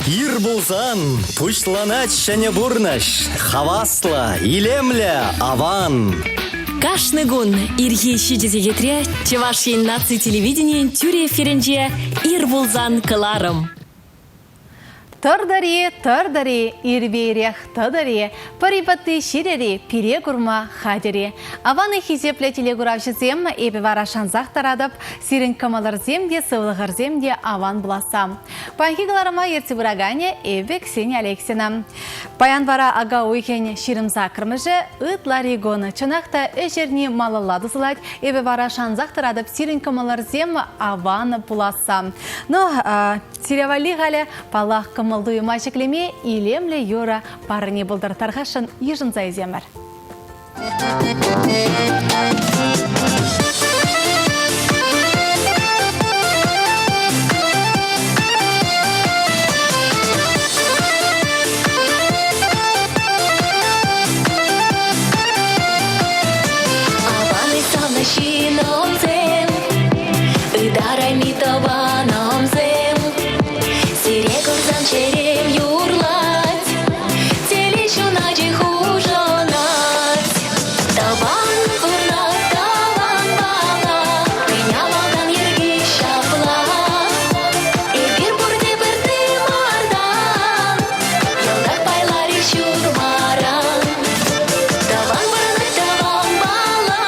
Ир пулсан пуҫланать ҫӗнӗ пурнӑҫ. Хаваслӑ, илемлӗ, аван. Кашни кун ирхи ҫичӗ сехетре Чӑваш Ен наци телевиденийӗн тӳрӗ эфирӗнче Ир пулсан кӑларӑм. Тӑр-тӑри, тӑр-тӑри, ирпе-ирех тӑтӑр-и, пӑри-пӑтти ҫирӗр-и, пире курма хатӗр-и. Аван-и хисеплӗ телекуравҫӑсем, эпӗ вара шансах тӑратӑп, сирӗн кӑмӑлӑрсем те, сывлӑхӑрсем те аван пуласса. Паянхи кӑларӑма ертсе пыраканӗ эпӗ, Ксения Алексина. Паян вара ака уйӑхӗн 28-мӗшӗ ытлари кун. Чӑнах та ӗҫ эрни малалла тӑсӑлать. Эпӗ вара шансах тӑратӑп сирӗн кӑмӑлӑрсем аван пуласса. Ну, сире валли халӗ, паллах, кӑмӑл-туйӑма ҫӗклеме илемлӗ юрӑ парне пултӑр. Тархасшӑн йышӑнса илсемӗр. Аван-и савнӑ ҫыннӑмсем, ытарайми тӑванӑмсем. Сире курсан чӗрем юрлать, телей ҫуначӗ хушӑнать. Тӑван пурнать тӑван пала, мӗн авалтан йӗрки ҫапла. Эпир пурте пӗр тымартан, йӑлтах пайларӗ ҫурмаран. Тӑван пурнать тӑван пала,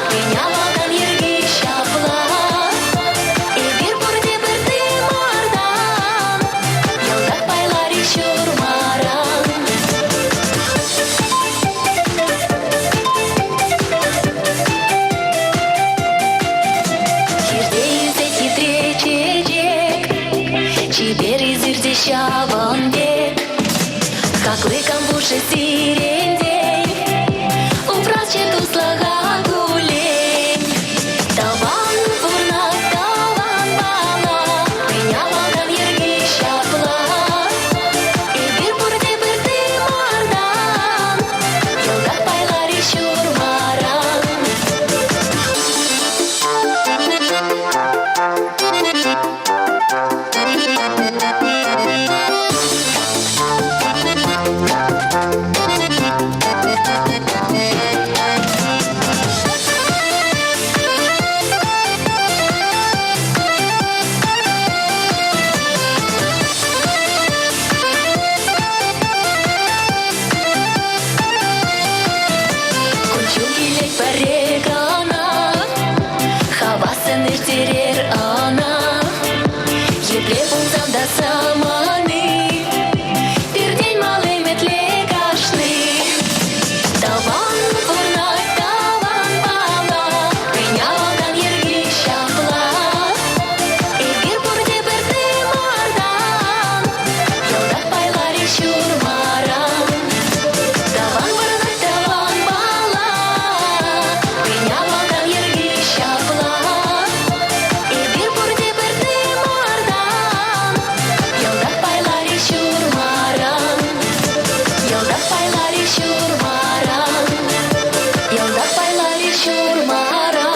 мӗн авалтан йӗрки ҫапла. Эпир пурте пӗр тымартан, йӑлтах пайларӗ ҫурмаран. Хирте ӳсет хитре чечек, чипер ӳсӗрте ҫавӑн пек. Хаклӑ кам пушӑ сирентен, упрасчӗ туслӑха куллен. Тӑван пурнать тӑван пала, мӗн авалтан йӗрки ҫапла. Эпир пурте пӗр тымартан, йӑлтах пайларӗ ҫурмаран. Кун-ҫул килет пӗрре кӑна, хавассӑн ирттерер ӑна. Епле пулсан та самани, пиртен мал ӗмӗтле кашни. Тӑван пурнать тӑван пала, мӗн авалтан йӗрки ҫапла. Эпир пурте пӗр тымартан, йӑлтах пайларӗ ҫурмаран. Тӑван пурнать тӑван пала, мӗн авалтан йӗрки ҫапла. Эпир пурте пӗр тымартан, йӑлтах пайларӗ ҫурмаран. Йӑлтах пайларӗ ҫурмаран, йӑлтах пайларӗ ҫурмаран.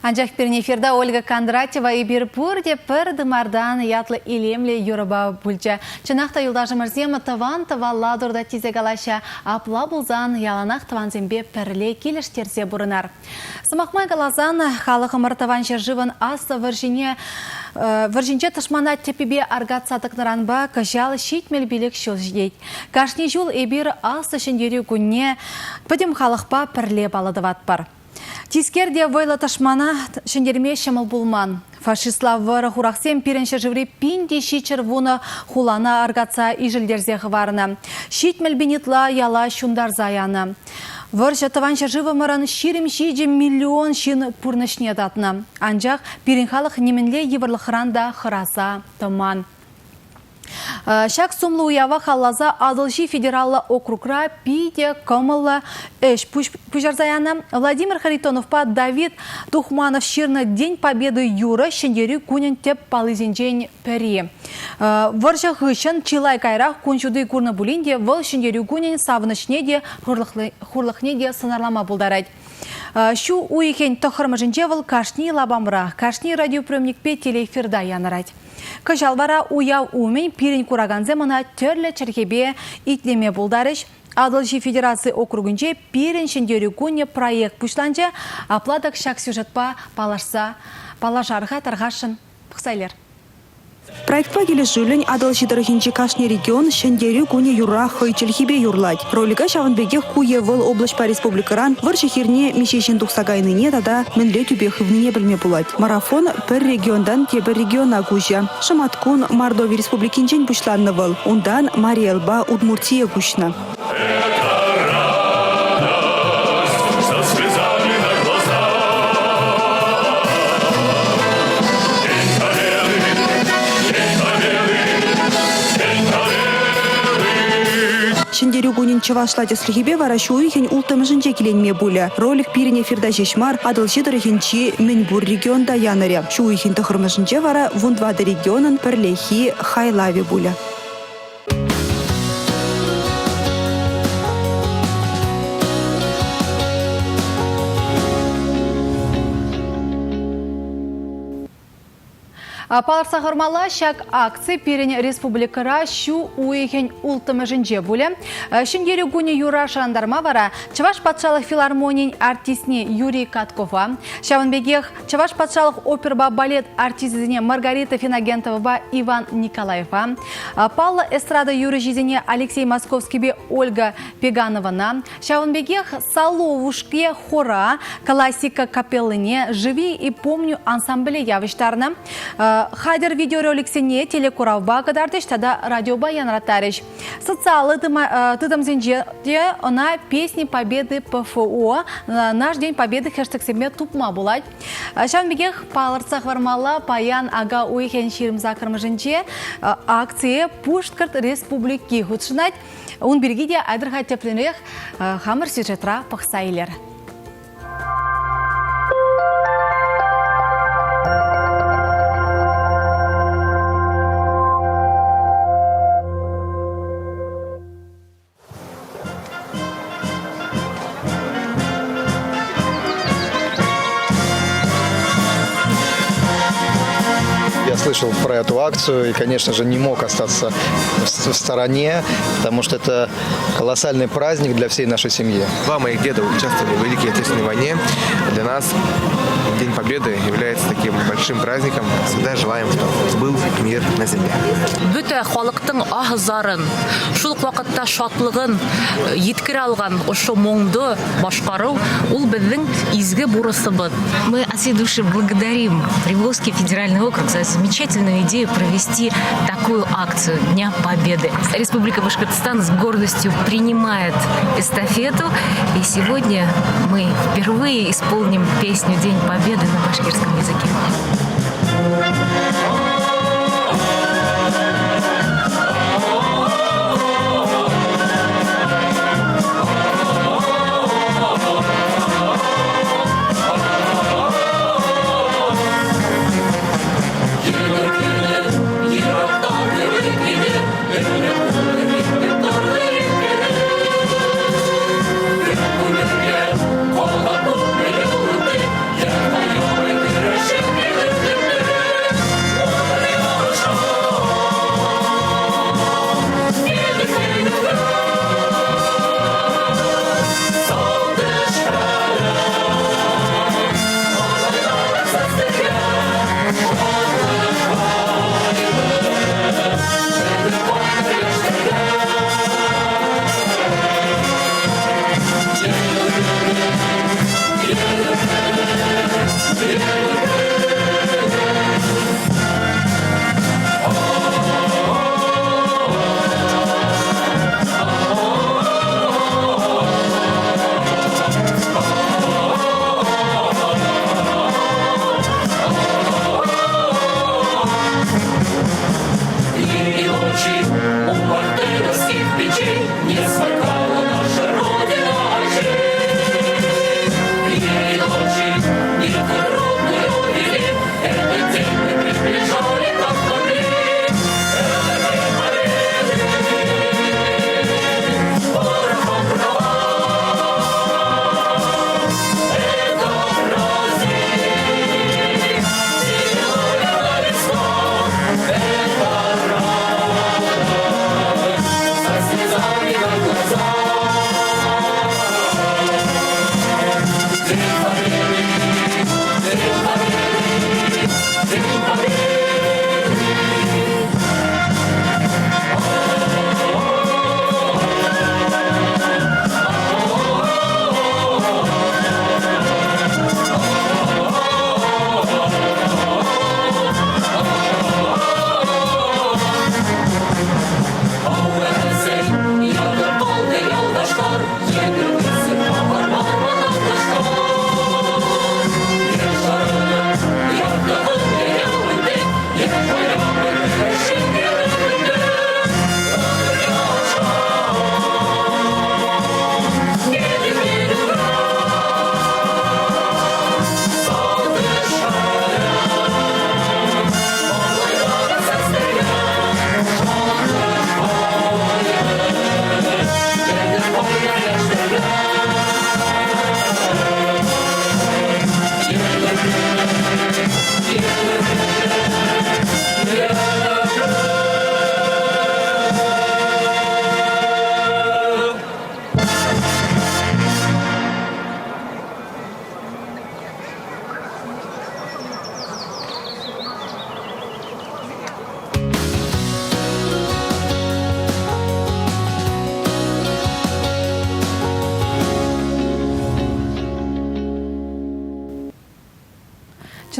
Анчах пирӗн эфирта Ольга Кондратьева эпир пурте пӗр тымартан ятлӑ илемлӗ юрӑпа пулчӗ. Чӑнах та юлташӑмӑрсем тӑван тӑвалла туртать тесе калаҫҫӗ. Апла пулсан яланах тӑвансемпе пӗрле килӗштерсе пурӑнар. Сӑмах май каласан, халӑхӑмӑр Тӑван ҫӗршывӑн Аслӑ вӑрҫине вӑрҫинче тӑшмана тӗппипе аркатса тӑкнӑранпа кӑҫал 75 ҫул ҫитет. Кашни ҫул эпир Аслӑ Ҫӗнтерӳ кунне пӗтӗм халӑхпа пӗрле паллӑ тӑватпӑр. Тискер те вӑйлӑ тӑшмана ҫӗнтерме ҫӑмӑл пулман. Фашистла вӑрӑ-хурахсем пирӗн ҫӗршыври пин те 710 хулана аркатса ишӗлтерсе хӑварнӑ. 70 пин ытла яла ҫунтарса янӑ. Вӑрҫӑ Тӑван ҫӗршывӑмӑрӑн 27 миллион ҫын пурнӑҫне татнӑ. Анчах пирӗн халӑх нимӗнле йывӑрлӑхран та хӑраса тӑман. Ҫак сумлӑ уява халласа Атӑлҫи федераллӑ округра питӗ кӑмӑллӑ ӗҫ пуҫарса янӑ. Владимир Харитоновпа Давид Тухманов ҫырнӑ День Победы юрӑ Ҫӗнтерӳ кунӗн тӗп паллисенчен пӗри. Вӑрҫӑ хыҫҫӑн чылай кайрах кун ҫути курнӑ пулин те вӑл Ҫӗнтерӳ кунӗн савӑнӑҫне те, хурлӑхне те сӑнарлама пултарать. Ҫу уйӑхӗн тӑххӑрмӗшӗнче вӑл кашни лапамра, кашни радиоприемникпе телеэфирта янӑрать. Кӑҫал вара уяв умӗн пирӗн куракансем ӑна тӗрлӗ чӗлхепе итлеме пултарӗҫ. Атӑлҫи федераци округӗнче Пирӗн Ҫӗнтерӳ кунӗ проект пуҫланчӗ. Апла-тӑк ҫак сюжетпа паллашса паллашар-ха тархасшӑн. Пӑхса илер. Проектпа килӗшӳллӗн Атӑлҫи тӑрӑхӗнчи кашни регион Ҫӗнтерӳ кунӗ юрра хӑй чӗлхипе юрлать. Ролика ҫавӑн пекех ку е вӑл облаҫпа республикӑран вӑрҫӑ хирне миҫе ҫын тухса кайнине тата мӗнле тӳпе хывнине пӗлме пулать. Марафон пӗр регионтан тепӗр региона куҫӗ. Шӑматкун Мордови Республикинчен пуҫланнӑ вӑл. Унтан Мари Элпа Удмуртие куҫнӑ. Ҫӗнтерӳ кунӗн чӑвашла тӗслӗхӗпе вара ҫу уйӑхӗн улттӑмӗшӗнче киленме пулӗ. Ролик пирӗн эфирта ҫеҫ мар, Атӑлҫи тӑрӑхӗнчи мӗнпур регионта янӑрӗ. Ҫу уйӑхӗн тӑхӑрмӗшӗнче вара вунтӑватӑ регионӑн пӗрлехи хайлавӗ пулӗ. Палӑртса хӑвармалла, ҫак акци пирӗн республикӑра ҫу уйӑхӗн улттӑмӗшӗнче пулӗ. Ҫӗнтерӳ кунӗ юра шӑрантарма вара Чӑваш патшалӑх филармонийӗн артистне Юрий Каткова, ҫавӑн пекех Чӑваш патшалӑх оперӑпа балет артисчӗсене Маргарита Финогентовӑпа Иван Николаева, паллӑ эстрада юрӑҫисене Алексей Московскипе Ольга Пегановӑна, ҫавӑн пекех Соловушки хора классика капеллине «Живи и помню» ансамбле явӑҫтарнӑ. Хатӗр видеороликсене телекуравпа кӑтартӗҫ тата радиопа янраттарӗҫ. Социаллӑ тытӑмсенче те ӑна «Песни Победы ПФО», «Наш день Победы» хештегсемпе тупма пулать. Ҫавӑн пекех палӑртса хӑвармалла, паян ака уйӑхӗн 28-мӗшӗнче акцие Пушкӑрт Республики хутшӑнать. Ун пирки те айтӑр-ха тӗплӗнрех хамӑр сюжетра пӑхса илер. Я слышал про эту акцию и, конечно же, не мог остаться в стороне, потому что это колоссальный праздник для всей нашей семьи. Два моих деда участвовали в Великой Отечественной войне. Для нас День Победы является таким большим праздником. Всегда желаем, чтобы был мир на земле. Бөтә халыктың аһ-зарын, шул ук вакытта шатлыгын еткерә алган ошо моңды башкару, ул безнең изге бурысыбыз. Мы от всей души благодарим Приволжский федеральный округ за замечательную идею провести такую акцию Дня Победы. Республика Башкортостан с гордостью принимает эстафету. И сегодня мы впервые исполним песню «День Победы» на башкирском языке.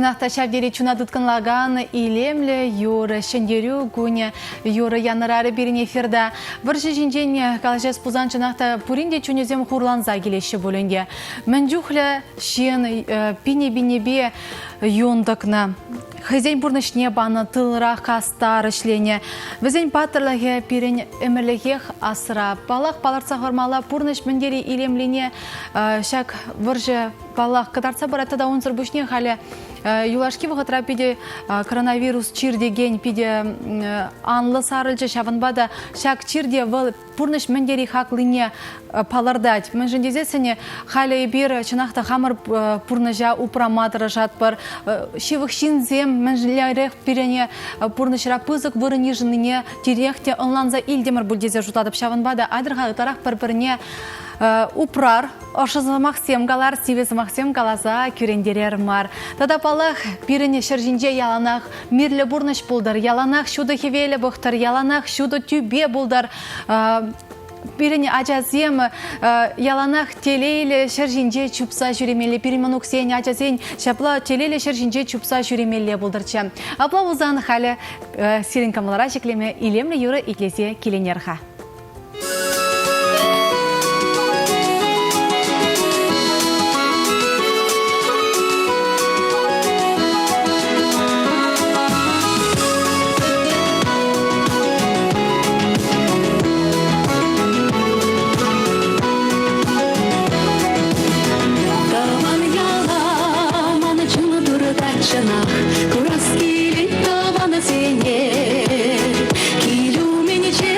Чӑнах та ҫав тери чуна тыткӑнлакан илемлӗ юрӑ, Ҫӗнтерӳ кунӗ юрӑ янӑрарӗ пирӗн эфирта. Вӑрҫӑ ҫинчен калаҫас пулсан чӑнах та пурин те чунӗсем хурланса килеҫҫӗ пуль ӗнтӗ. Мӗн чухлӗ ҫын пинӗ-пинӗпе юн тӑкнӑ. Хӑйсен пурнӑҫне панӑ тылра хастар ӗҫленӗ. Вӗсен паттӑрлӑхӗ пирӗн ӗмӗрлӗхех асра. Паллах, палӑртса хӑвармалла, пурнӑҫ мӗн тери илемлине ҫак вӑрҫӑ паллах, кӑтартса парать тата унсӑр пуҫне халӗ юлашки вӑхӑтра питӗ коронавирус чир текен питӗ анлӑ сарӑлчӗ. Ҫавӑнпа та ҫак чир те вӑл пурнӑҫ мӗн тери хаклине палӑртать. Мӗншӗн тесессӗн халӗ эпир чӑнах та хамӑр пурнӑҫа упрама тӑрӑшатпӑр. Ҫывӑх ҫынсем мӗнлерех пирӗн пурнӑҫра пысӑк вырӑн йышӑннине тӳрех те ӑнланса илтӗмӗр пуль тесе шутлатӑп. Ҫавӑнпа та айтӑр-ха ытларах пӗр-пӗрне упрар, ӑшӑ сӑмахсем калар, сивӗ сӑмахсем каласа кӳрентерер мар. Тата, паллах, пирӗн ҫӗр ҫинче яланах мирлӗ пурнӑҫ пултӑр, яланах ҫутӑ хӗвелӗ пӑхтӑр, яланах ҫутӑ тӳпе пултӑр. Пирӗн ачасем яланах телейлӗ ҫӗр ҫинче чупса ҫӳремелле, пирӗн мӑнуксен, ачасен ҫапла телейлӗ ҫӗр ҫинче чупса ҫӳремелле пултӑрччӗ. Апла пулсан халӗ сирӗн кӑмӑлӑра ҫӗклеме илемлӗ юрӑ итлесе киленер-ха. Тӑван яла ман чун туртать чӑнах, курас килет тӑвансене. Кил умӗнче.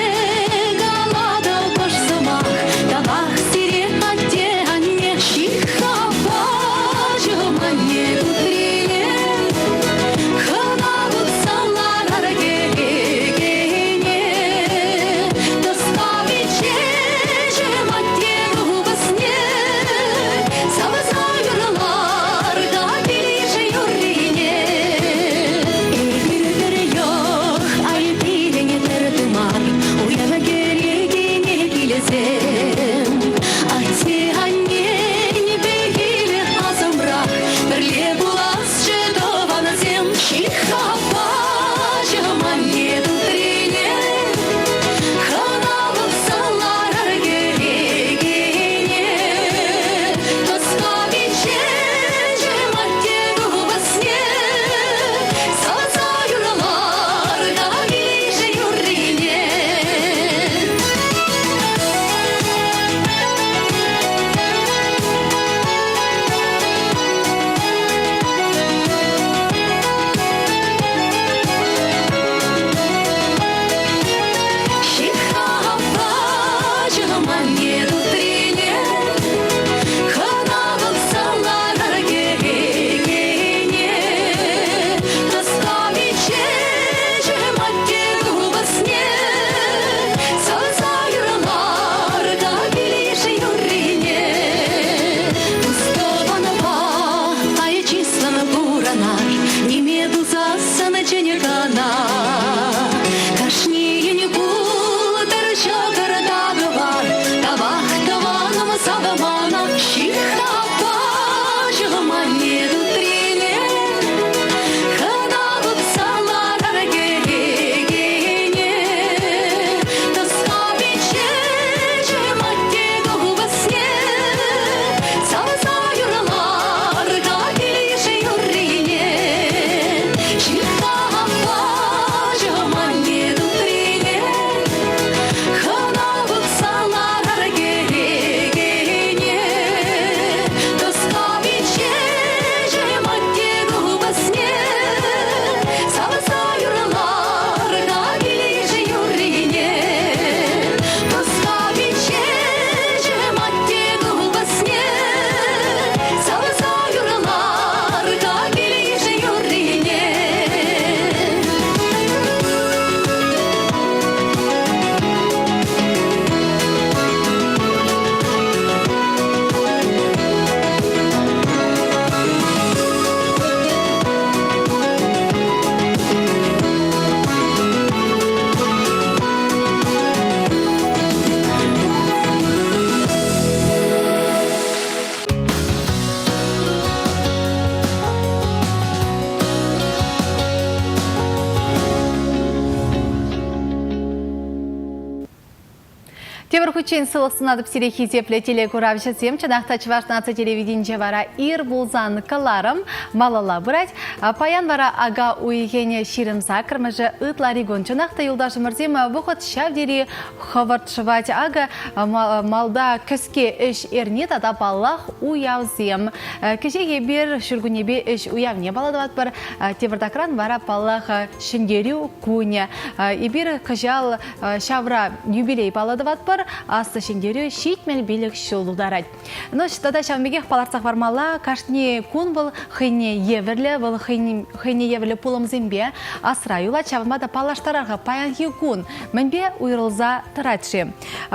Тепӗр хутчен сывлӑх сунатӑп сире хисеплӗ телекуравҫӑсем. Чӑнах та Чӑваш наци телевиденинче вара ир пулсан кӑларӑм малалла пырать. Паян вара ака уйӑхӗн 28-мӗшӗ ытларикун. Чӑнах та юлташӑмӑрсем вӑхӑт ҫав тери хӑвӑрт шӑвать. Акӑ малта кӗске ӗҫ эрни тата паллах уявсем. Кӗҫех эпир ҫуркуннепе ӗҫ уявне палӑртатпӑр. Тепӗртакран вара паллах Ҫӗнтерӳ кунӗ. Эпир кӑҫал Ҫавра юбилей паллӑ тӑватпӑр. Аслӑ Ҫӗнтерӳ 75 ҫул тултарать. Но тата ҫавӑн пекех палӑртса хӑвармалла, кашни кун вӑл хӑйне евӗрлӗ, вӑл хӑйне евӗрлӗ пулӑмсемпе асра юлать. Ҫавӑнпа та паллаштарар-ха паянхи кун мӗнпе уйрӑлса тӑрать-ши?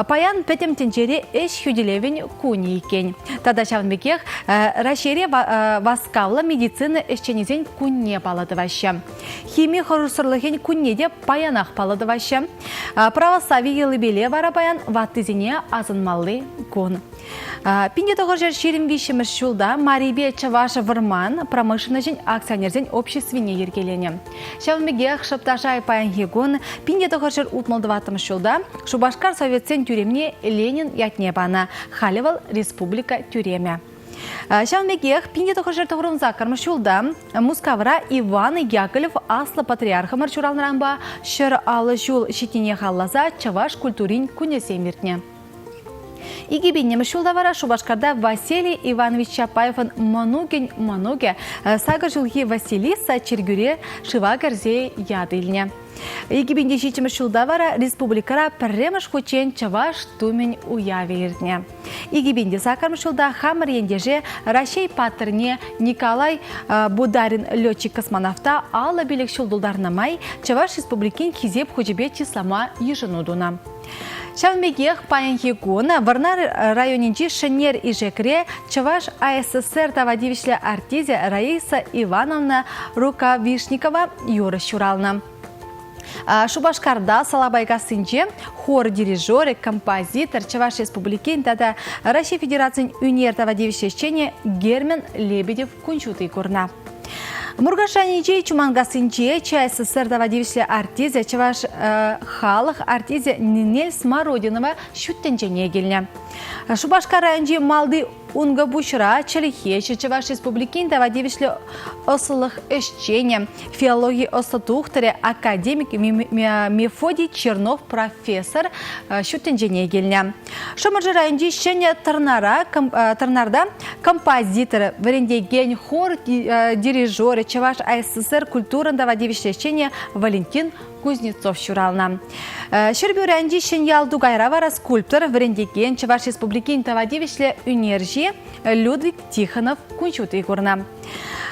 Паян пӗтӗм тӗнчере ӗҫ хӳтӗлевӗн кунӗ иккен. Тата ҫавӑн пекех Раҫҫейре васкавлӑ медицина ӗҫченӗсен кунне паллӑ тӑваҫҫӗ. Хими хӑрушсӑрлӑхӗн кунне те паянах паллӑ тӑваҫҫӗ. Православи йӑлипеле вара паян ваттисене асӑнмалли кун. 1923 ҫулта Марипе Чӑваш вӑрман промышленноҫӗн акционерсен обществине йӗркеленӗ. Ҫавӑн пекех шӑп паянхи кун 1964 ҫулта Шупашкар Советсен тӳремне Ленин ятне панӑ. Халӗ вӑл республика тӳремӗ. Ҫавӑн пекех 1998 ҫулта Мускавра Иван Яковлев аслӑ патриархӑмӑр ҫуралнӑранпа 150 ҫул ҫитнине халалласа чӑваш культурин кунӗсем иртнӗ. 2000-мӗш ҫулта вара Шупашкарта Василий Иванович Чапаевӑн мӑнукӗн мӑнукӗ сакӑр ҫулхи Василиса чиркӳре шыва кӗрсе ят илнӗ. 2007 ҫулта вара республикӑра пӗрремӗш хутчен чӑваш тумӗн уявӗ иртнӗ. 2008 ҫулта хамӑр ентеше Раҫҫей паттӑрне Николай Бударин летчик-космонавта 55 ҫул тултарнӑ май Чӑваш Республикин Хисеп хучӗпе чыслама йышӑну тунӑ. Ҫавӑн пекех паянхи кун Вӑрнар районӗнчи Шӗнер Ишекре Чӑваш АССР тава тивӗҫлӗ артисчӗ Раиса Ивановна Рукавишникова юрӑҫ ҫуралнӑ. Шупашкарта Салапайкассинче хор дирижерӗ, композитор, Чӑваш Республикин тата Раҫҫей Федерацийӗн ӳнер тава тивӗҫлӗ ӗҫченӗ Герман Лебедев кун ҫути курнӑ. Муркаш районӗнчи Чуманкассинче ЧССР тава тивӗҫлӗ артисчӗ, чӑваш халӑх артисчӗ Нинель Смородинова ҫут тӗнчене килнӗ. Шупашкар районӗнчи Малти Ункӑпуҫра чӗлхеҫӗ, Чӑваш Республикин тава тивӗҫлӗ ӑслӑлӑх ӗҫченӗ, филологи ӑслӑ тухтӑрӗ, академик Мефодий Чернов профессор ҫут тӗнчене килнӗ. Шӑмӑршӑ районӗнчи Ҫӗнӗ Тӑрнарта композитор, вӗрентекен, хор дирижерӗ, Чӑваш АССР культурӑн тава тивӗҫлӗ ӗҫченӗ Валентин Кузнецов ҫуралнӑ. Ҫӗрпӳ районӗнчи Ҫӗньял Тукайра вара скульптор, вӗрентекен, Чӑваш Республикин тава тивӗҫлӗ ӳнерҫи Людвиг Тихонов кун ҫути курнӑ.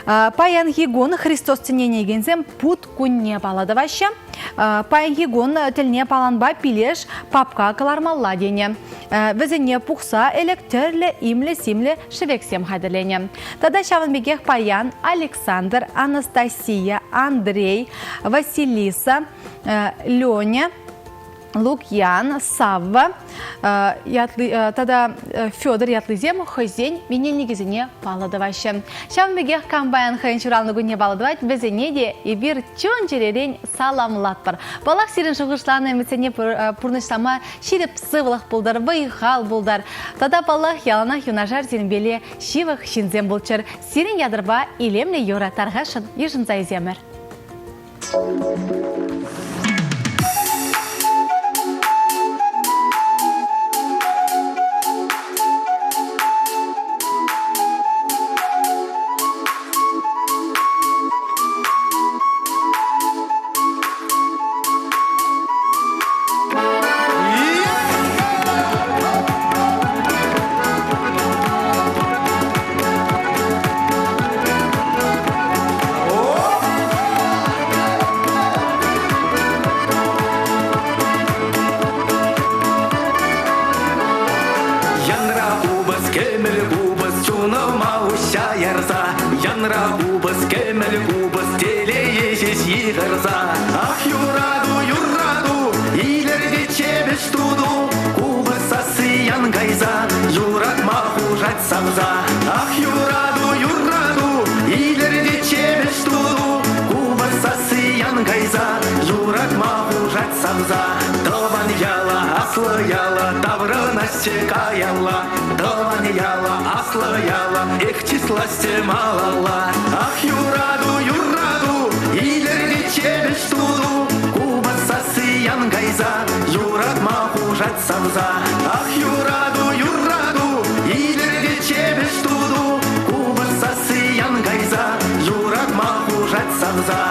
Паянхи кун Христос тӗненекенсем пут кунне паллӑ тӑваҫҫӗ. Паянхи кун тӗлне паланпа пилеш папка кӑлармалла тенӗ. Вӗсене пухса ӗлӗк тӗрлӗ имлӗ-симлӗ шӗвексем хатӗрленӗ. Тата ҫавӑн пекех паян Александр, Анастасия, Андрей, Василиса, Леня, Лукьян, Савва тата Федор ятлисем хӑйсен менелникӗсене паллӑ тӑваҫҫӗ. Ҫавӑн пекех кам паян хӑйӗн ҫуралнӑ кунне паллӑ тӑвать, вӗсене те эпир чун-чӗререн саламлатпӑр. Паллах, сирӗн шухӑшланӑ ӗмӗтсене пурнӑҫлама ҫирӗп сывлӑх пултӑр, вӑй-хал пултӑр. Тата, паллах, яланах юнашар сирӗнпеле ҫывӑх ҫынсем пулччӑр. Сирӗн ятӑрпа илемлӗ юрӑ тархасшӑн йышӑнса илсемӗр. Янра купӑс, кӗмӗл купӑс, чунӑма уҫҫа ярса. Янра купӑс, кӗмӗл купӑс, телее ҫеҫ йыхӑрса. Ах, юрату, юрату, илӗртет ҫепӗҫ туту. Купӑс сасси ян кайса, юратма хушать савса. Ах, юрату, юрату, илӗртет ҫепӗҫ туту. Купӑс сасси ян кайса, юратма хушать савса. Тӑван яла аслӑ Аслӑ яла таврӑнасчӗ каялла, Тӑван яла, аслӑ яла, эх, чысласчӗ малалла. Ах, юрату, юрату, илӗртет ҫепӗҫ туту, Купӑс сасси ян кайса, юратма хушать савса. Ах, юрату, юрату, илӗртет ҫепӗҫ туту, Купӑс сасси ян кайса, юратма хушать савса.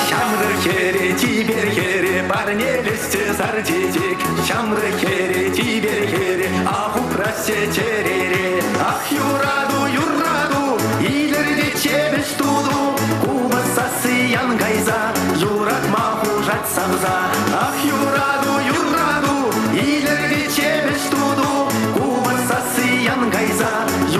Ҫамрӑк хӗре, чипер хӗре, парнелесчӗ сар чечек. Ҫамрӑк хӗре, чипер хӗре, ах, упрасчӗ чӗрере. Ах, юрату, юрату, илӗртет ҫепӗҫ туту, Купӑс сасси ян кайса, юратма хушать савса. Ах, юрату, юрату, илӗртет ҫепӗҫ туту, Купӑс сасси ян кайса,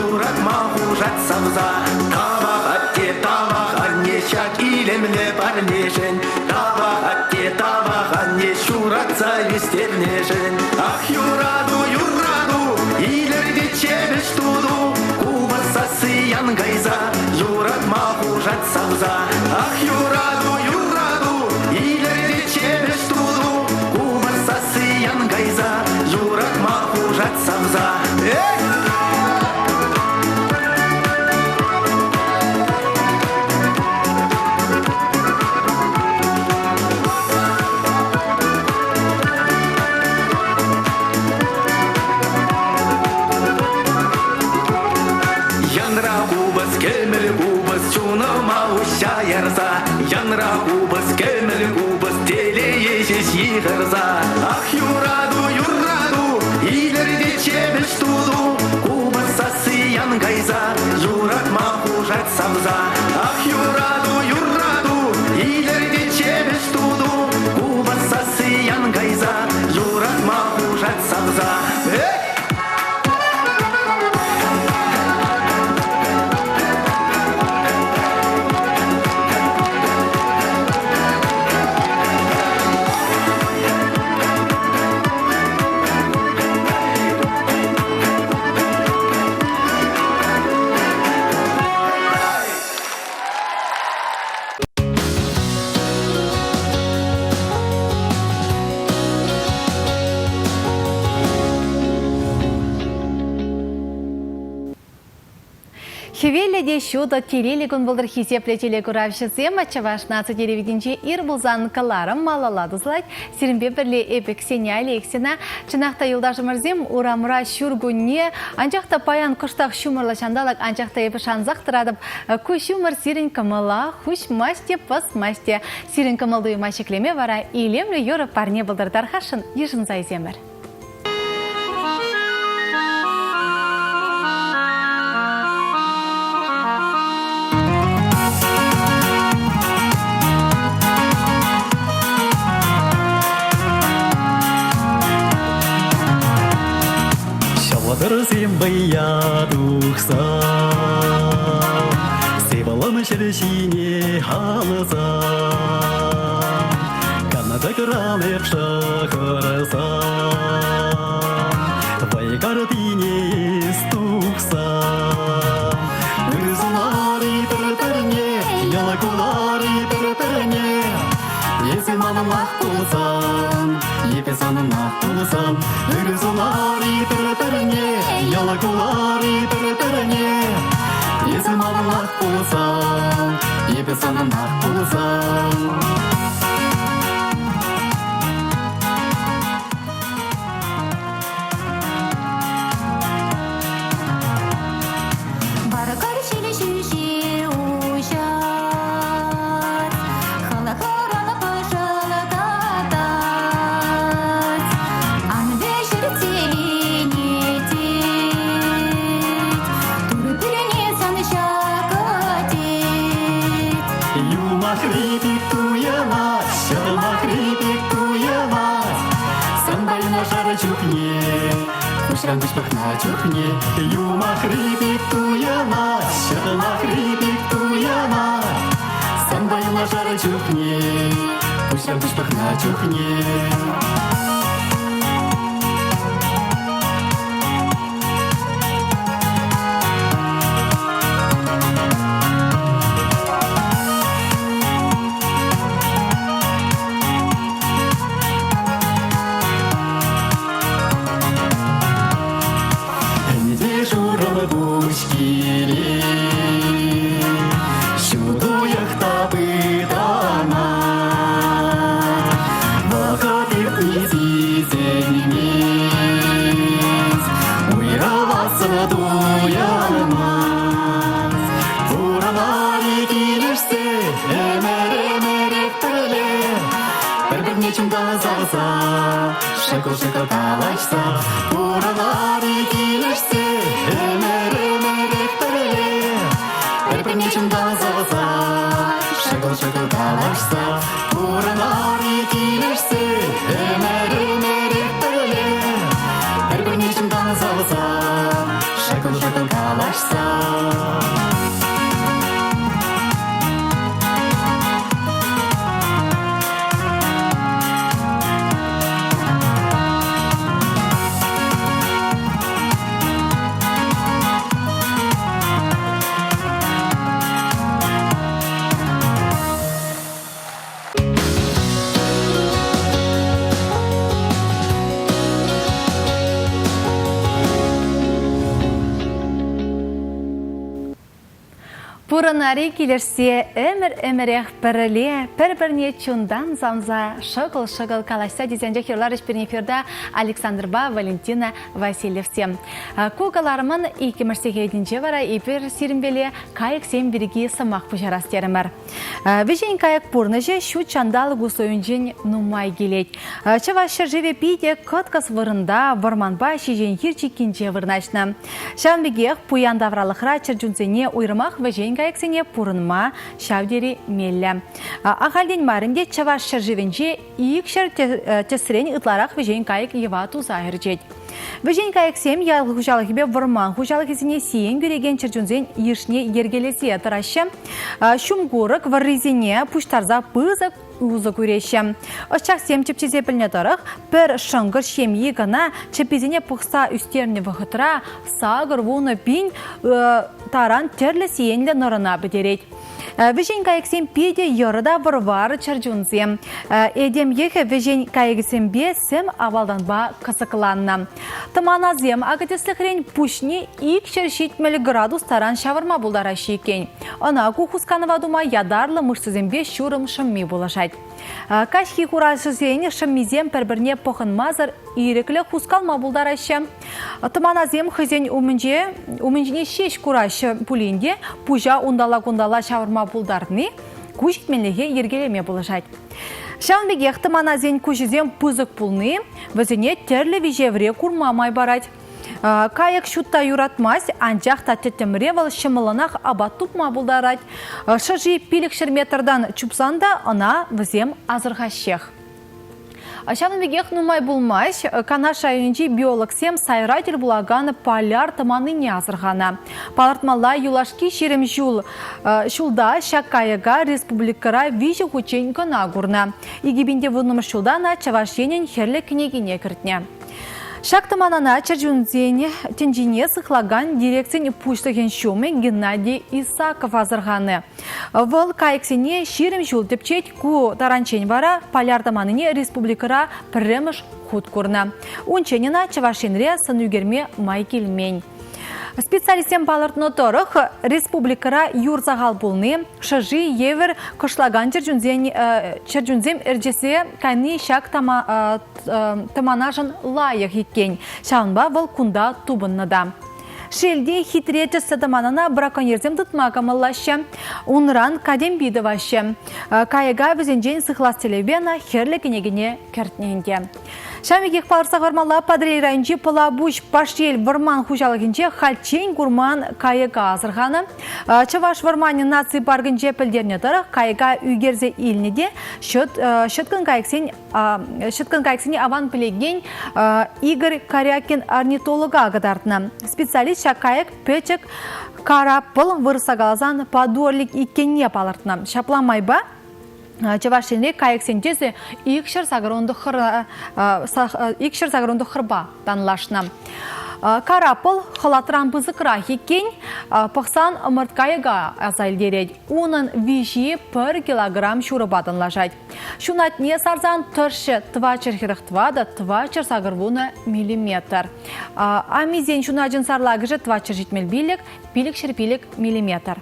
юратма хушать савса. Тавах, атте, тавах, анне, ҫак илемлӗ парнешӗн. Тавах, атте, тавах, анне, ҫуратса ӳстернӗшӗн. Ах, юрату, юрату, илӗртет ҫепӗҫ туту, Купӑс сасси ян кайса, юратма хушать савса. Ах, юрату, юрату, илӗртет ҫепӗҫ туту, Купӑс сасси ян кайса, юратма хушать савса. Эй! Янра купӑс, кӗмӗл купӑс, чунӑма уҫҫа ярса. Янра купӑс, кӗмӗл купӑс, телее ҫеҫ йыхӑрса. Ах, юрату, юрату, илӗртет ҫепӗҫ туту, Купӑс сасси ян кайса, юратма хушать савса. Ах, юрату, юрату, илӗртет ҫепӗҫ туту, Купӑс сасси ян кайса, юратма хушать савса. Эй! Хӗвеллӗ те ҫутӑ, телейлӗ кун пултӑр хисеплӗ телекуравҫӑсем. Чӑваш наци телевиденинче ир пулсан кӑларӑм малалла тӑсӑлать. Сирӗнпе пӗрле эпӗ Ксения Алексина. Чӑнах та юлташӑмӑрсем урамра ҫуркунне, анчах та паян кӑштах ҫумӑрлӑ ҫанталӑк, анчах та эпӗ шансах тӑратӑп. Ку ҫумӑр сирӗн кӑмӑла хуҫмасть те, пӑсмасть те. Сирӗн кӑмӑл-туйӑма ҫӗклеме вара илемлӗ юрӑ парне пултӑр тархасшӑн йышӑнса илсемӗр. Ҫӑлтӑрсем вӑя тухса Сывлӑм ҫӗр ҫине алӑса Канатӑкран эп шӑхӑрса Вӑй картине эс тухса Ырсӑлар-и пӗр-пӗрне, йӑлкулар-и пӗр-пӗрне Эсӗ манӑнах пулсан, эпӗ санӑнах пулсан, Ырсӑлар-и пӗр-пӗрне, йӑлкулар-и пӗр-пӗрне Эсӗ манӑнах пулсан, эпӗ санӑнах пулсан. Варкӑр ҫил ҫӳҫе уҫать, халӑхран пӑшӑлтатать. Ан вӗҫер телейне тет, Турӑ пӳрне сан ҫакӑ тет. Юмахри пек туйӑнать, ҫӑтмахри пек туйӑнать. Санпа юнашар чухне, куҫран куҫ пӑхнӑ чухне, юмахри пек туйӑнать, ҫӑтмахри пек туйӑнать. Санпа юнашар чухне, куҫран Куҫран куҫ пӑхнӑ чухне. Ӗнтӗ шурӑ пуҫ килет, ҫут уйӑх та пытанать. Вӑхӑт иртни сисӗнмест, уйрӑласса туйӑнмасть. Пурӑнар-и килӗшсе, ӗмӗр-ӗмӗрех пӗрле, пӗр-пӗрне чунтан савса, шӑкӑл-шӑкӑл калаҫса, пурӑнар-и килӗшсе, ӗмӗр-ӗмӗрех пӗрле, пӗр-пӗрне чунтан савса, шӑкӑл-шӑкӑл калаҫса, пурӑнар-и килӗшсе, ӗмӗр-ӗмӗрех пӗрле, пӗр-пӗрне чунтан савса, шӑкӑл-шӑкӑл калаҫса. Пурӑнари килӗшсе ӗмӗр-ӗмӗрех пӗрле, пӗр-пӗрне чунтан савса шӑкӑл-шӑкӑл калаҫса тесенчех юрларӗҫ пирӗн эфирта Александрпа Валентина Васильевсем. Ку кӑларӑмӑн иккӗмӗш сехетӗнче вара эпир сирӗнпеле кайӑксем пирки сӑмах пуҫарас терӗмӗр. Вӗҫен кайӑк пурнӑҫӗ ҫут ҫанталӑк условийӗнчен нумай килет. Чӑваш ҫӗршывӗ питӗ кӑткӑс вырӑнта вӑрманпа ҫеҫенхир чиккинче вырнаҫнӑ. Ҫавӑн пекех пуян тавралӑхра чӗрчунсене уйрӑмах вӗҫен кайӑксене пурӑнма ҫав тери меллӗ. Ахальтен мар ӗнтӗ Чӑваш ҫӗршывӗнче 200 тӗсрен ытларах вӗҫен кайӑк йӑва туса ӗрчет. Вӗҫен кайӑксем ял хуҫалӑхӗпе вӑрман хуҫалӑхӗсене сиен кӳрекен чӗрчунсен йышне йӗркелесе тӑраҫҫӗ. Ҫум курӑк вӑррисене пуҫтарса пысӑк усӑ кӳреҫҫӗ. Ӑсчахсем тӗпчесе пӗлнӗ тӑрӑх, пӗр шӑнкӑр ҫемйи кӑна чӗпписене пӑхса ӳстернӗ вӑхӑтра 80 пин таран тӗрлӗ сиенлӗ нӑрӑна пӗтерет. Вӗҫен кайӑксем питӗ йӑрӑ та вӑр-вар чӗрчунсем. Этем йӑхӗ вӗҫен кайӑксемпе сӗм авалтанпа кӑсӑкланнӑ. Тӑманасем акӑ тӗслӗхрен пуҫне 270 градус таран ҫавӑрма пултараҫҫӗ иккен. Ӑна ку хусканӑва тума ятарлӑ мышцӑсемпе ҫурӑм шӑмми пулӑшать. Каҫхи хуралҫӑсен шӑммисем пӗр-пӗрне пӑхӑнмасӑр ирӗклӗ хускалма пултараҫҫӗ. Тӑманасем хӑйсен умӗнче умӗнчине ҫеҫ кураҫҫӗ пулин те пуҫа унталла-кунталла ҫавӑрма пултарни ку ҫитменлӗхе йӗркелеме пулӑшать. Ҫавӑн пекех тӑманасен куҫӗсем пысӑк пулни вӗсене тӗрлӗ виҫевре курма май парать. Кайӑк ҫутта юратмасть, анчах та тӗттӗмре вӑл ҫӑмӑллӑнах апат тупма пултарать. Шӑши 500 метртан чупсан та ӑна вӗсем асӑрхаҫҫех. Ҫавӑн пекех нумай пулмасть Канаш районӗнчи биологсем сайра тӗл пулакан поляр тӑманине асӑрханӑ. Палӑртмалла, юлашки 20 ҫул ҫулта ҫак кайӑка республикӑра виҫӗ хутчен кӑна курнӑ. 2010 ҫулта ӑна Чӑваш Енӗн Хӗрлӗ кӗнекине кӗртнӗ. Ҫак тӑманана чӗрчунсен тӗнчине сыхлакан дирекцин пуҫлӑхӗн ҫумӗ Геннадий Исаков асӑрханӑ. Вӑл кайӑксене 20 ҫул тӗпчет, ку таранччен вара поляр тӑманине республикӑра пӗрремӗш хут курнӑ. Унччен ӑна Чӑваш Енре сӑн ӳкерме май килмен. Специалистсем палӑртнӑ тӑрӑх, республикӑра юр сахал пулни, шӑши евӗр кӑшлакан чӗрчунсен чӗрчунсем ӗрчесе кайни ҫак тӑманашӑн лайӑх иккен. Ҫавӑнпа вӑл кунта тупӑннӑ та. Шел те, хитре тӗслӗ тӑманана браконьерсем тытма кӑмӑллаҫҫӗ. Унран катемпи тӑваҫҫӗ. Кайӑка вӗсенчен сыхлас тӗллевпе ӑна хӗрлӗ кӗнекене кӗртнӗ ӗнтӗ. Ҫавӑн пекех палӑртса хӑвармалла, Патӑрьел районӗнчи Пӑлапуҫ Пашьел вӑрман хуҫалӑхӗнче хальччен курман кайӑка асӑрханӑ. Чӑваш вӑрманӗ наци паркӗнче пӗлтернӗ тӑрӑх, кайӑка ӳкерсе илнӗ те ҫӑткӑн кайӑксен ҫӑткӑн кайӑксене аван пӗлекен Игорь Корякин орнитолога кӑтартнӑ. Специалист ҫак кайӑк пӗчӗк караппӑл вырӑсла каласан подорлик иккенне палӑртнӑ. Ҫапла майпа. Чӑваш Енре кайӑксен тӗсӗ 289-па танлашнӑ. Караппӑл хӑлатран пысӑкрах иккен, пӑхсан ӑмӑрткайӑка аса илтерет. Унӑн виҫи пӗр килограмм ҫурӑпа танлашать. Ҫунатне сарсан тӑршшӗ 444 480 миллиметр. Амисен ҫуначӗн сарлакӑшӗ 475 505 миллиметр.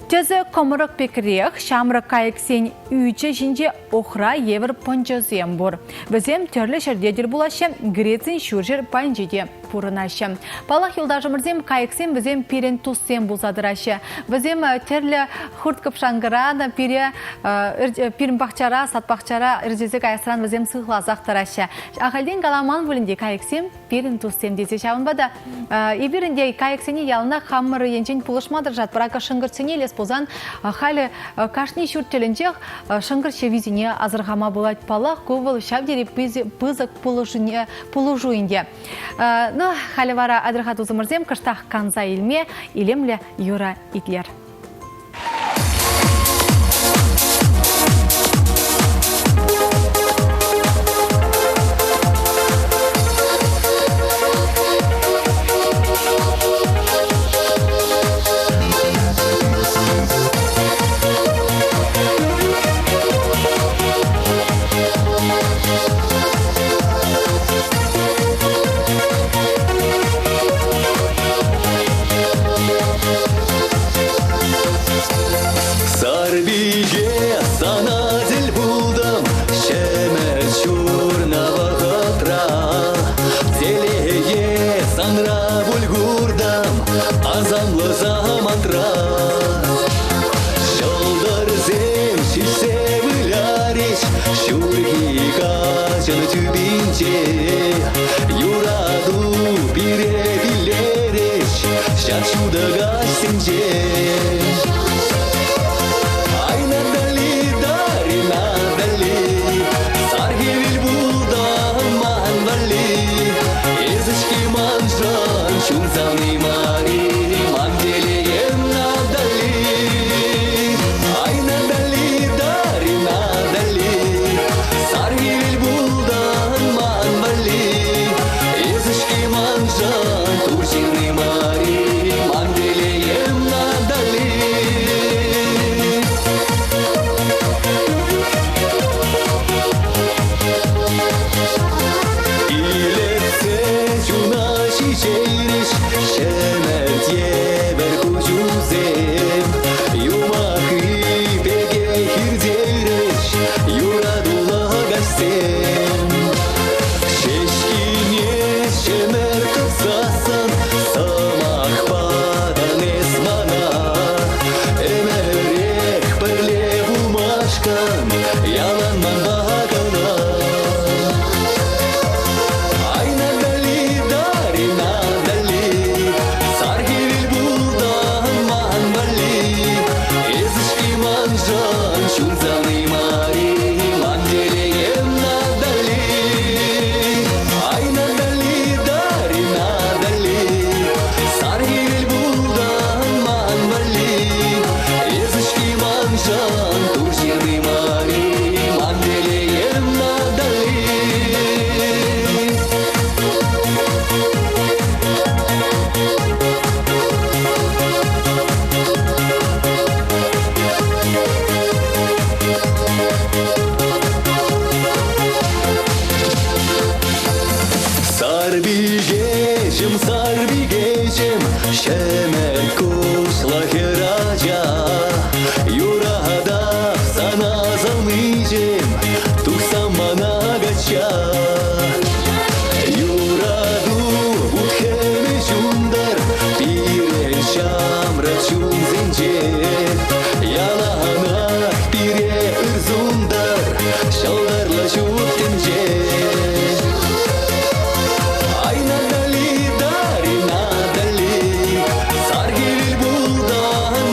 Тӗсӗ кӑмрӑк пекрех, ҫамрӑк кайӑксен ӳчӗ ҫинче охра евӗр пӑнчӑсем пур. Вӗсем тӗрлӗ ҫӗрте тӗл пулаҫҫӗ, Грецин ҫурҫӗр пайӗнче те пурӑнаҫҫӗ. Паллах, юлташӑмӑрсем, кайӑксем вӗсем пирӗн туссем пулса тӑраҫҫӗ. Вӗсем тӗрлӗ хурт-кӑпшанкӑран пире пирӗн пахчара, сад-пахчара ӗрчесе каясран вӗсем сыхласах тӑраҫҫӗ. Ахальтен каламан пулин те кайӑксем пирӗн туссем тесе ҫавӑнпа та эпир ӗнтӗ кайӑксене яланах хамӑр енчен пулӑшма тӑрӑшатпӑр. Акӑ шӑнкӑрчсене илес пулсан халӗ кашни ҫурт тӗлӗнчех шӑнкӑрч ҫӑвисене асӑрхама пулать. Паллах, ку вӑл ҫав тери пысӑк пулӑшу ӗнтӗ. Ну, халӗ вара атьӑр-ха тусӑмӑрсем кӑштах канса илме илемлӗ юрӑ итлер. Сарпике сана тӗл пултӑм ҫӗмӗр ҫурнӑ вӑхӑтра. Телее санра пуль куртӑм асамлӑ самантра. Ҫӑлтӑрсем ҫиҫсе вылярӗҫ ҫурхи каҫӑн тӳпинче. Юрату пире пиллерӗҫ ҫак ҫутӑ каҫсенче. Ай, Натали, дари, Натали, сар хӗвел пултӑн ман валли. Эсӗ-ҫке маншӑн чун савни мар-и, ман телейӗм Натали. Ай, Натали, дари, Натали, сар хӗвел пултӑн ман валли. Эсӗ-ҫке маншӑн тур ҫынни мар-и, ман телейӗм Натали. Илетсе чуна ҫиҫейрӗҫ ҫӗмӗрт евӗр куҫусем. Юмахри пекех иртерӗҫ юратуллӑ каҫсем. Ҫеҫкине ҫӗмӗрт тӑсассӑн сӑмах патӑн эс мана. Ӗмӗрех пӗрле пулмашкӑн ялан манпа кӑна. Ай, Натали, дари, Натали, сар хӗвел пултӑн ман валли. Эсӗ-ҫке маншӑн ҫунсан-и мар-и, ман телейӗм Натали. Ай, Натали, дари, Натали, сар хӗвел пултӑн ман валли. Эсӗ-ҫке маншӑн тур ҫырни мар-и, ман телейӗм Натали. Сарпикеҫӗм, сарпикеҫӗм, ҫӗмӗрт куҫлӑ хӗрача, юратап сана савниҫӗм, тухсам мана качча. Юрату вут-хӗмӗ ҫунтӑр пирӗн ҫамрӑк чунсенче, яланах пире ыр сунтӑр ҫӑлтӑрлӑ ҫут тӗнче. Ай, Натали, дари, Натали, сар хӗвел пултӑн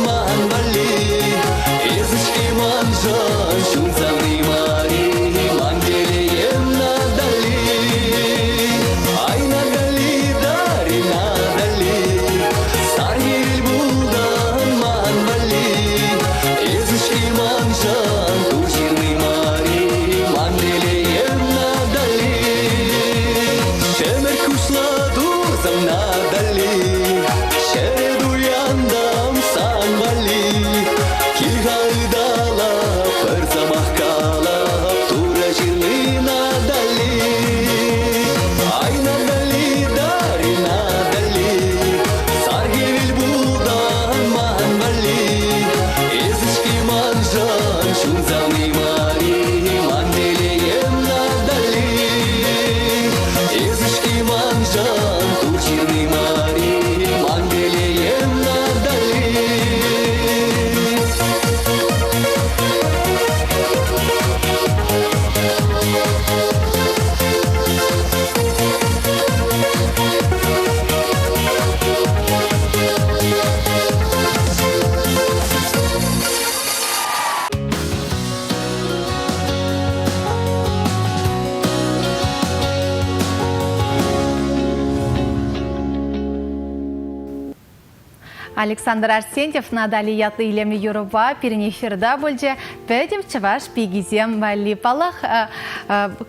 Александр Арсентьев Натали ятлӑ илемлӗ юрӑпа пирӗн эфирта пулчӗ. Пӗтӗм чӑваш пикисем валли. Паллах,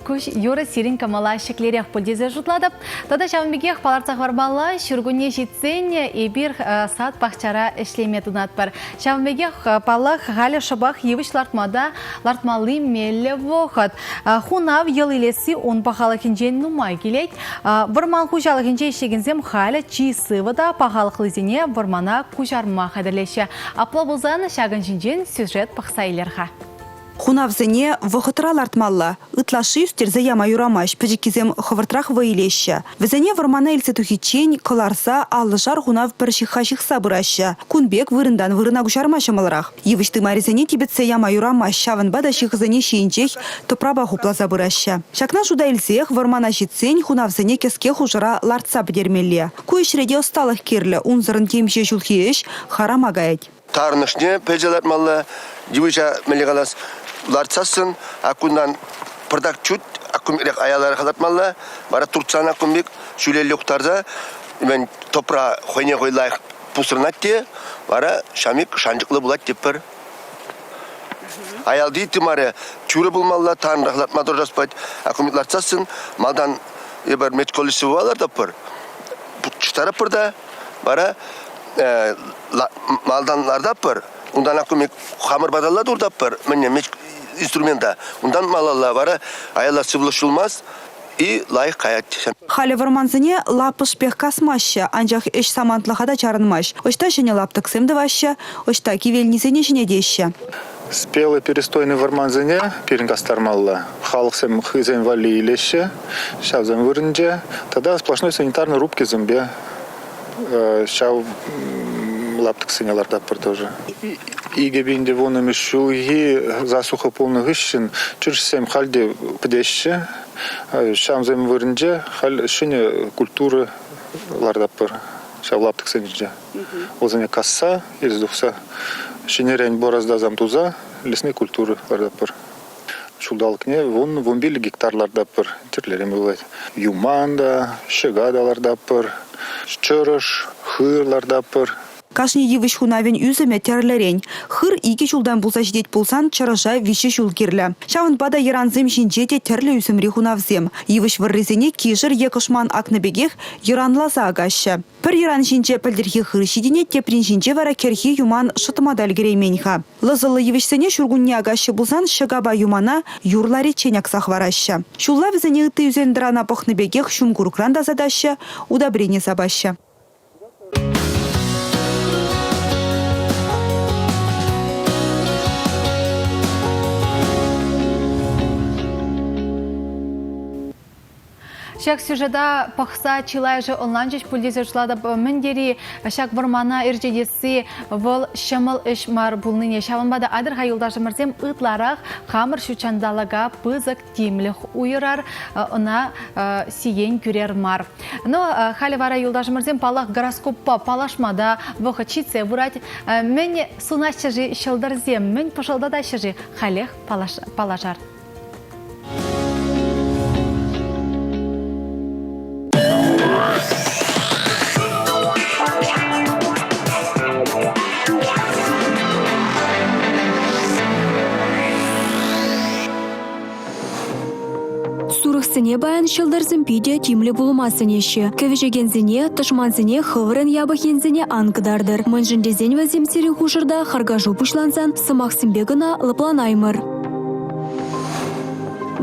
куҫ юрӑ сирӗн кӑмӑла ҫӗклерех пуль тесе шутлатӑп. Тата ҫавӑн пекех палӑртса хӑвармалла, ҫуркунне ҫитсен эпир сад пахчара ӗҫлеме тытӑнатпӑр. Ҫавӑн пекех, паллах, халӗ шӑпах йывӑҫ лартма та лартмалли меллӗ вӑхӑт. Хунав йӑл илесси ун пахалӑхӗнчен нумай килет. Вӑрман хуҫалӑхӗнче ӗҫлекенсем халӗ чи сывӑ та пахалӑхлисене вӑрмана куҫарма хатӗрлеҫҫӗ. Апла пулсан ҫакӑн ҫинчен сюжет пӑхса илер-ха. Хунавсене вӑхӑтра лартмалла. Ытлашши ӳстерсе яма юрамасть, пӗчӗккисем хӑвӑртрах вӑй илеҫҫӗ. Вӗсене вӑрмана илсе тухиччен кӑларса аллӑшар хунав пӗр ҫыхха ҫыхса пыраҫҫӗ. Кун пек вырӑнтан вырӑна куҫарма ҫӑмӑлрах. Йывӑҫ тымарӗсене типӗтсе яма юрамасть, ҫавӑнпа та ҫыхӑсене ҫийӗнчех тӑпрапа хупласа пыраҫҫӗ. Ҫакна шута илсех вӑрмана ҫитсен хунавсене кӗске хушӑра лартса пӗтермелле. Ку ӗҫре те ӑсталӑх кирлӗ, унсӑрӑн темиҫе ҫулхи ӗҫ харама каять. Тарӑнӑшне пӗлсе лартмалла, йывӑҫа мӗнле калас, лартсассӑн аккунтан пӑртак чуть аккун пекрех аяларах лартмалла, вара туртсан аккун пек ҫӳлелле ухтарса мӗн тӑпра хӑйне хӑй лайӑх пусӑрӑнать те вара ҫамик шанчӑклӑ пулать тепӗр. Аялти тымарӗ тӳрӗ пулмалла, танрах лартма тӑрӑшас пулать. Аккун лартсассӑн малтан эпир медколлективпа лартатпӑр, чӑтаратпӑр та вара малтан лартатпӑр, унтан аккун хамӑр паталла туртатпӑр, мӗне инструмента, унтан малалла вара аяла сывлӑш юлмасть, и лайӑх каять. Халӗ вӑрмансене лапӑшпех касмаҫҫӗ, анчах ӗҫ самантлӑха та чарӑнмасть. Ӑҫта ҫӗнӗ лаптӑксем тӑваҫҫӗ, ӑҫта кивелнисене ҫӗнетеҫҫӗ. Спелый перестойный вӑрмансене пирӗн кастармалла. Халӑхсем хӑйсен валли илеҫҫӗ ҫавсем вырӑнче. Тата сплошной санитарный рубкисемпе ҫав лаптӑксене лартатпӑр тоже. 2010 ҫулхи засуха пулнӑ хыҫҫӑн чӑрӑшсем халь те пӗтеҫҫӗ. Ҫавсем вырӑнче халь ҫӗнӗ культура лартатпӑр ҫав лаптӑксенче. Вӗсене касса, илсе тухса ҫӗнӗрен бороздасем туса лесной культура лартатпӑр. Ҫулталӑкне 10-15 гектар лартатпӑр. Тӗрлӗрен пулать. Юман та, ҫӑка та лартатпӑр, чӑрӑш, хыр лартатпӑр. Кашни йывӑҫ хунавӗн ӳсӗмӗ тӗрлӗрен. Хыр икӗ ҫултан пулса ҫитет пулсан чӑрӑша виҫӗ ҫул кирлӗ. Ҫавӑнпа та йӑрансем ҫинче те тӗрлӗ ӳсӗмри хунавсем. Йывӑҫ вӑррисене кишӗр е кӑшман акнӑ пекех йӑранласа акаҫҫӗ. Пӗр йӑран ҫинче пӗлтӗрхи хыр ҫитӗнет, теприн ҫинче вара кӗрхи юман шӑтма та ӗлкӗреймен-ха. Лӑсӑллӑ йывӑҫсене ҫуркунне акаҫҫӗ пулсан ҫӑкапа юмана юр лариччен акса хӑвараҫҫӗ. Ҫулла вӗсене ытти ӳсен-тӑрана пӑхнӑ пекех ҫум курӑкран тасатаҫҫӗ, удобрени сапаҫҫӗ. Ҫак сюжета пӑхса чылайӑшӗ ӑнланчӗҫ пуль тесе шутлатӑп. Мӗн тери ҫак вӑрмана ӗрчетесси вӑл ҫӑмӑл ӗҫ мар пулнине. Ҫавӑнпа та атьӑр-ха юлташӑмӑрсем ытларах хамӑр ҫутҫанталӑка пысӑк тимлӗх уйӑрар, ӑна сиен кӳрер мар. Но халӗ вара юлташӑмӑрсем паллах гороскоппа паллашма та вӑхӑт ҫитсе пырать. Мӗн сунаҫҫӗ-ши ҫӑлтӑрсем, мӗн пӑшӑлтатаҫҫӗ-ши? Халех паллашар. Сурӑхсене паян ҫӑлтӑрсем питӗ тимлӗ пулма сӗнеҫҫӗ. Кӗвӗҫекенсене, тӑшмансене хӑвӑрӑн япӑх енсене ан кӑтартӑр. Мӗншӗн тесен вӗсем сирӗн хушӑрта харкашу пуҫлансан сӑмахсемпе кӑна лӑпланаймӑр.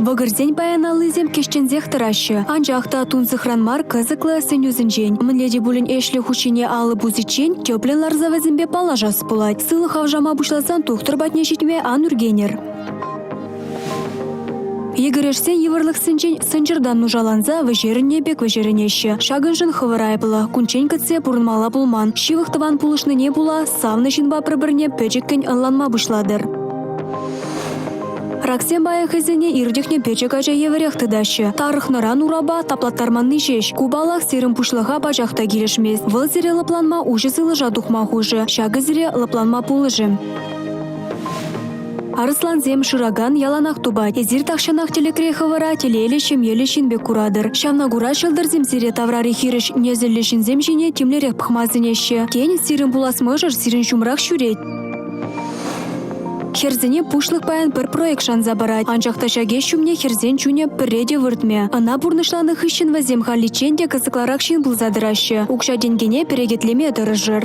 Вӑкӑрсен паян аллисем кӗҫченсех тӑраҫҫӗ. Анчах та тунсӑхран мар кӑсӑклӑ сӗнӳсенчен. Мӗнле те пулин ӗҫлӗ хушшине алӑ пусиччен тӗплӗн ларса вӗсемпе паллашас пулать. Сывлӑх хавшама пуҫласан тухтӑр патне ҫитме ан ӳркенӗр. Йӗкӗрешсен йывӑрлӑхсенчен сӑнчӑртан нушаланса вӗҫерӗннӗ пек вӗҫерӗнеҫҫӗ. Ҫакӑншӑн хӑвӑр айӑплӑ. Кунччен кӗтсе пурӑнмалла пулман. Ҫывӑх тӑван пулӑшнине пула савнӑ ҫынпа пӗр-пӗрне пӗчӗккӗн ӑнланма пуҫлатӑр. Раксем пайӑхӗсене иртӗхнӗ пӗчӗк ача евӗрех тытаҫҫӗ. Тарӑхнӑран урапа таплаттарманни ҫеҫ. Ку, паллах, сирӗн пуҫлӑха пачах та килӗшмест. Вӑл сире лӑпланма уҫӑ сывлӑша тухма хушӗ. Ҫакӑ сире лӑпланма пулӑшӗ. Арӑслансем шыракан яланах тупать. Эсир тахҫанах тӗлӗкре хӑвӑра телейлӗ ҫемьеллӗ ҫын пек куратӑр. Ҫавна кура ҫӑлтӑрсем сире таврари хирӗҫ несӗллӗ ҫынсем ҫине тимлӗрех пӑхма сӗнеҫҫӗ. Тен, сирӗн пулас мӑшӑр сирӗн ҫумрах ҫӳрет. Хӗрсене пуҫлӑх паян пӗр проект шанса парать. Анчах та ҫак ӗҫ ҫумне хӗрсен чунӗ пӗрре те выртмӗ. Ӑна пурнӑҫланӑ хыҫҫӑн вӗсем халиччен те кӑсӑкларах ҫын пулса тӑраҫҫӗ. Укҫа-тенкӗне перекетлеме тӑрӑшӑр.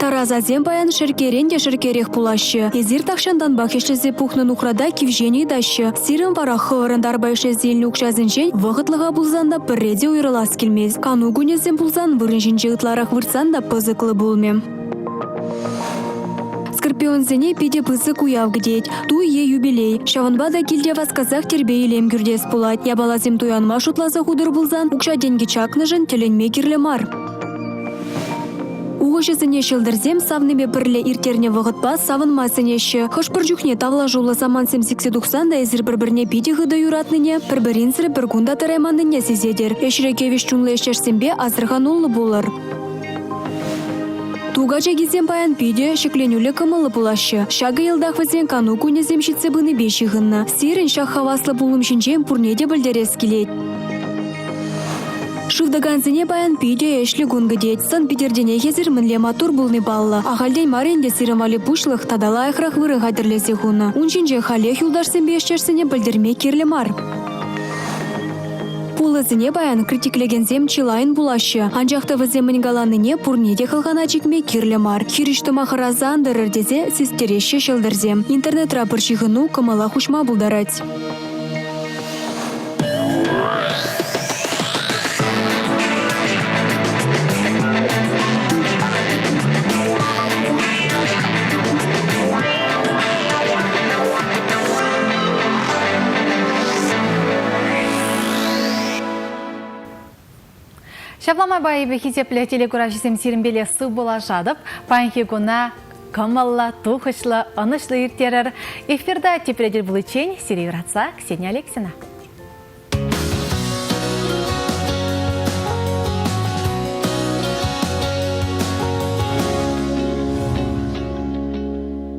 Тарасасем паян шеркерен те шеркерех пулаҫҫӗ. Эсир тахҫантанпах ӗҫлесе пухнӑ нухрата кивҫен ыйтаҫҫӗ. Сирӗн вара хӑвӑрӑн тарпа ӗҫлесе илнӗ укҫасенчен вӑхӑтлӑха пулсан та пӗрре те уйрӑлас килмест. Кану кунӗсем пулсан вырӑн ҫинче ытларах выртсан та пӑсӑклӑ пулмӗ. Скорпионсене питӗ пысӑк уяв кӗтет. Туй е юбилей. Ҫавӑнпа та килте васкасах тирпей-илем кӳртес пулать. Япаласем туянма шутласа хутӑр пулсан укҫа-тенкӗ чакнӑшӑн тӗлӗнме кирлӗ мар. Ухӑҫӑсене ҫӑлтӑрсем савнипе пӗрле ирттернӗ вӑхӑтпа савӑнма сӗнеҫҫӗ. Хӑш-пӗр чухне тавлашуллӑ самантсем сиксе тухсан та эсир пӗр-пӗрне питӗ хытӑ юратнине, пӗр-пӗринсӗр пӗр кун та тӑрайманнине сисетӗр. Ӗҫре кӗвӗҫ чунлӑ ӗҫтешсемпе асӑрхануллӑ пулӑр. Ту качакисем паян питӗ ҫӗкленӳллӗ кӑмӑллӑ пулаҫҫӗ. Ҫакӑ йӑлтах вӗсен кану кунӗсем ҫитсе пынипе ҫыхӑннӑ. Сирӗн ҫак хаваслӑ пулӑм ҫинчен пурне те пӗлтерес килет. Шывтӑкансене паян питӗ ӗҫлӗ кун кӗтет. Сӑн-питӗртенех эсир мӗнле маттур пулни паллӑ. Ахальтен мар ӗнтӗ сирӗн валли пуҫлӑх тата лайӑхрах вырӑн хатӗрлесе хунӑ. Ун ҫинчен халех юлташсемпе ӗҫтешсене пӗлтерме кирлӗ мар. Пулӑсене паян критиклекенсем чылайӑн пулаҫҫӗ. Анчах та вӗсем мӗн каланине пурне те хӑлхана чикме кирлӗ мар. Хирӗҫ тӑма хӑраса ан тӑрӑр тесе систереҫҫӗ ҫӑлтӑрсем. Интернетра пӗр ҫыхӑну кӑмӑла хуҫма пултарать. Ҫапла майпа эпӗ хисеплӗ телекуравҫӑсем сирӗнпеле сывпуллашатӑп. Паянхи куна кӑмӑллӑ, тухӑҫлӑ, ӑнӑҫлӑ ирттерӗр. Эфирта тепре тӗл пуличчен сире юратса Ксения Алексина.